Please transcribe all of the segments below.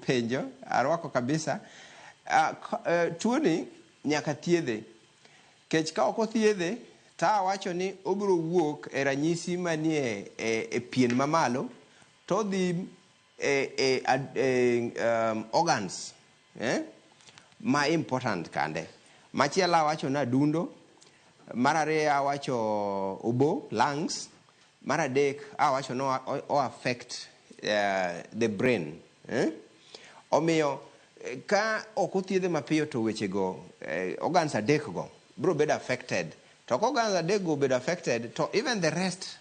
penjo, arwako kabisa. Tuoni nyaka thiedhe. Kech ka ok othiedhe, to awacho ni obiro wuok e ranyisi manie e pien mamalo to odhi e organs ma important kande. Machielo awacho ni adundo, mar ariyo awacho obo, lungs, mar adek awacho ni o affect the brain. Omiyo ka ok othiedhe mapiyo to wechego organs adek go biro bedo affected. To ka organs adek go obedo affected to even the rest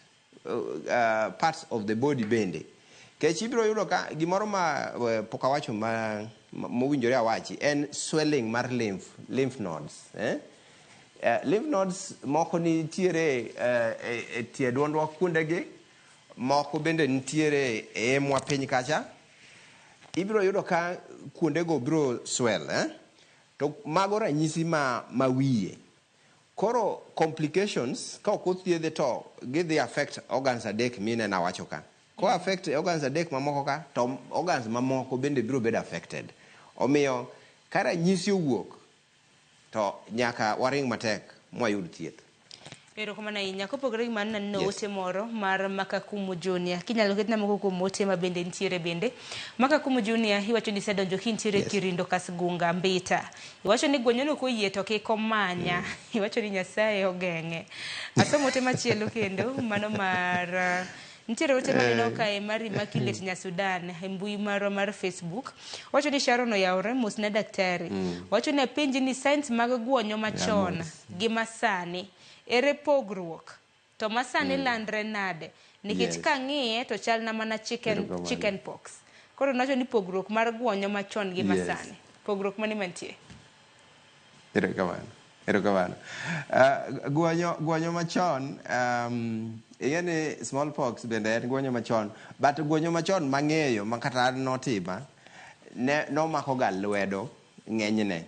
parts of the body bende. Kech ibiro yudo ka gimoro ma pok awacho ma mowinjore awachi en swelling mar lymph nodes. Lymph nodes moko nitiere e tie duondwa kuondegi, moko bende nitiere e emwa piny kacha. Ibiro yudo ka kuondego biro swell. To mago ranyisi ma wiye. Koro complications ka ok othiedhe to gidhi affect organs adek mineno awacho ka. Ko affect organs adek mamoko ka to organs mamoko bende biro bedo affected. Omiyo ka ranyisi owuok to nyaka waring matek mwayud thieth. Erokamano ahinya. Kopogore gi mano naneno ote moro mar Makakumu Junior. Kinyalo ketna moko kuom ote ma bende nitiere bende. Makakumu Junior iwacho ni isedonjo kintiere Kirindo Kasgunga Mbita. Iwacho ni gwonyono koyie to kik omanya. Iwacho ni Nyasaye ogeng'e. Asomo ote machielo kendo mano mar nitiere ote maneno kae mar Immaculate Nyasudan e mbui marwa mar Facebook. Wacho ni Sharon oyawore mosna daktari. Wacho ni apenji ni signs mag gwonyo machon gi masani ere pogruok to masani landre nade nikech kang'iye to chalna mana chicken pox. Koro nowacho ni pogruok mar gwonyo machon gi masani. Pogruok mane mantie? Erokamano. Erokamano. Gwonyo machon, ing'e ni smallpox bende en gwonyo machon, but gwonyo machon mang'eyo ma kata an notima, ne nomako ga lwedo ng'enyne.